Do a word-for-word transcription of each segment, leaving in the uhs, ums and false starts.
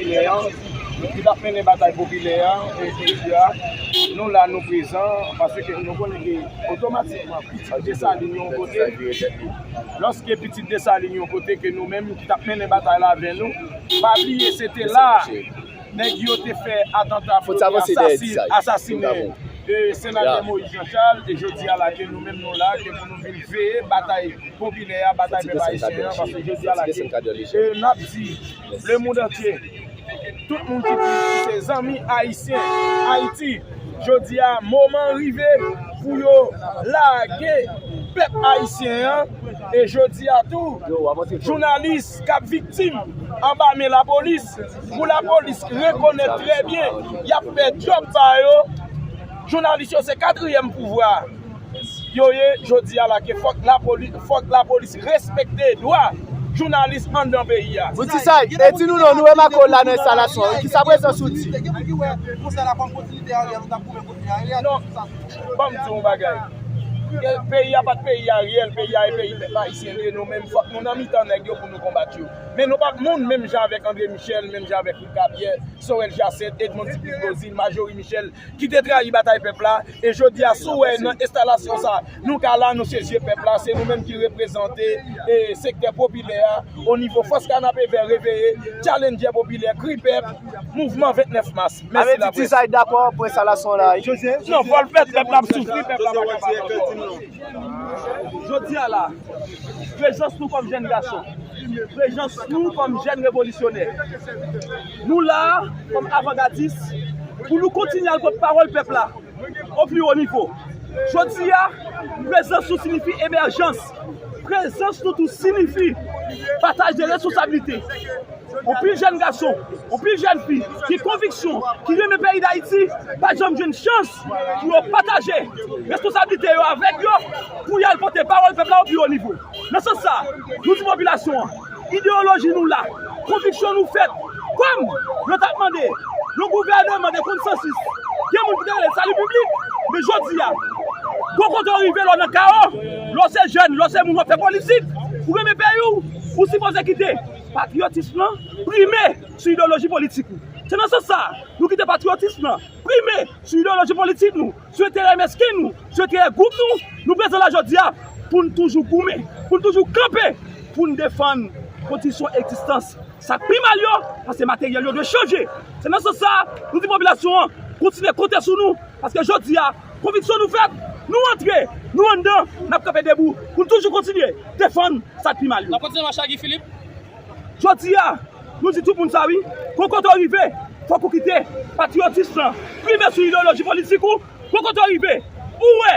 Popilè an, ki t ap mennen batay popilè an, e jodi a, nou la, nou prezan, paske nou konnen ke otomatikman, pitit Desalin yon kote, lòske pitit Desalin yon kote, ke nou menm ki t ap mennen batay la avè nou, pa bliye se te la, nèg yo te fè atanta pou te asasinen, asasinen, e, senatè Moïse Jean Charles, e jodi a la ke nou menm nou la, ke pou nou vin veye batay popilè a, batay pèp ayisyen an, paske jodi a la ke, e, n ap di, le monde entier, tout moun ki di se zanmi ayisyen, Ayiti, jodi a, moman rive pou yo lage pèp ayisyen an, e jodi a tou, jounalis k ap viktim anba men lapolis, pou lapolis rekonèt trè byen, y ap fè djòb pa yo, jounalis yo se katriyèm pouvwa yo ye, jodi a la ke fòk lapolis, fòk lapolis respekte dwa jounalis anndan peyi a. Pou ti sa, e di nou non, nou remake w la nan enstalasyon an, kisa prezans ou di? Non, ban m di w yon bagay. Peyi a pa t peyi Ariel, peyi a e peyi pèp ayisyen li ye, nou menm fòk nou nan mitan nèg yo pou nou konbat yo. Men nou pa t moun menm jan avèk André Michel, menm jan avèk Rick Gabriel, Sorel Jacinthe, Edmonde Supplice Beauzile, Marjorie Michel, ki te trayi batay pèp la, e jodi a, si w wè nan enstalasyon sa, nou ka la, nou se zye pèp la, se nou menm ki reprezante, e, sektè popilè a, o nivo Fòs Kanapevè Reveye, Challenger Popilè, Kri Pèp, Mouvman vennèf Mas. Mèsi. Sa vle di Ti Sa dakò pou enstalasyon la, wi? Non, vòlpèt, pèp la ap soufri, pèp la pa kapab ankò. Jodi a la, prezans nou kòm jèn gason, prezans nou kòm jèn revolisyonè, nou la kòm avangadis pou nou kontinye al pot pawòl pèp la o pli wo nivo. Jodi a, prezans nou siyifi emèjans. Prezans nou tou siyifi pataj de responsablite. Anpil jèn gason, anpil jèn fi ki konviksyon, ki renmen peyi Dayiti, pa janm jwenn chans pou yo pataje responsablite yo avèk yo, pou y al pote pawòl pèp la o pi wo nivo. Nan sans sa, nou di popilasyon an, ideyoloji nou la, konviksyon nou fèt, kòm yo t ap mande yon gouvèneman de konsansis, gen moun ki te rele sali piblik, men jodi a, gwo kote w rive lè w nan kawo, lè w se jèn, lè w se moun w ap fè politik, ou renmen peyi w, ou sipoze kite patriyotis lan prime sou ideyoloji politik ou. Se nan sans sa, nou kite patriyotis lan prime sou ideyoloji politik nou, sou enterè mesken nou, sou enterè gwoup nou, nou prezan la jodi a pou n toujou goumen, pou n toujou kanpe, pou n defann kondisyon egzistans sa k pi mal yo, paske materyèl yo dwe chanje. Se nan sans sa, nou di popilasyon an, kontinye konte sou nou, paske jodi a, konviksyon nou fèt, nou antre, nou anndan, n ap kanpe debou, pou n toujou kontinye defann sa k pi mal yo. N ap kontinye mache ak Guy Philippe. Jodi a, nou di tout moun sa wi, gwo kote w rive, fòk ou kite patriyotis lan prime sou ideyoloji politik ou, gwo kote w rive, ou wè,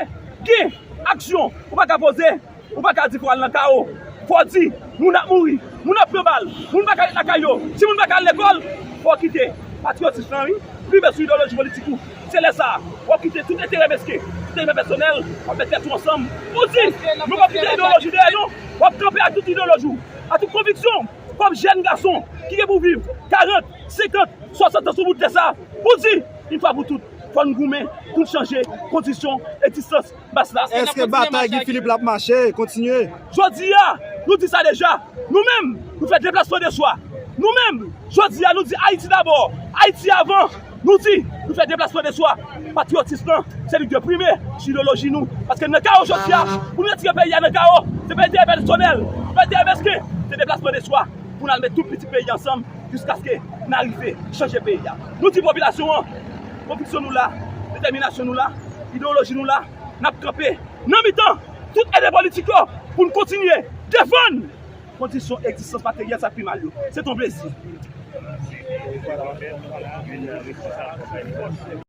gen aksyon, ou pa ka poze, ou pa ka di fò w al nan kawo, fò w di, moun ap mouri, moun ap pran bal, moun pa ka ret lakay yo, timoun pa ka al lekòl, fò w kite patriyotis lan wi, prime sou ideyoloji politik ou. Se lè sa a, w ap kite tout enterè mesken, tout enterè pèsonèl, w ap met tèt ou ansanm, pou di, nou p ap kite ideyoloji dèyè non, w ap kanpe ak tout ideyoloji w, ak tout konviksyon w, kòm jèn gason ki gen pou viv karant, senkant, swasant an sou bout tè sa, pou di, yon fwa pou tout, fò n goumen pou n chanje kondisyon egzistans mas la. Èske batay Guy Philippe la ap mache, kontinye? Jodi a, nou di sa deja, nou menm, nou fè deplasman de swa. Nou menm, jodi a, nou di Ayiti dabò, Ayiti avan. Nou di, nou fè deplasman de swa. Patriyotis lan, se li ki dwe prime sou ideyoloji nou. Paske n nan kawo jodi a, pou n retire peyi a nan kawo, se pa enterè pèsonèl, se pa enterè mesken, se deplasman de swa. Pou n al met tout pitit peyi ansanm, jiskaske n arive chanje peyi a. Nou di popilasyon an, konviksyon nou la, detèminasyon nou la, ideyoloji nou la, n ap kanpe nan mitan tout ede politik yo pou n kontinye defann kondisyon egzistans materyèl sa k pi mal yo. Se t on plezi.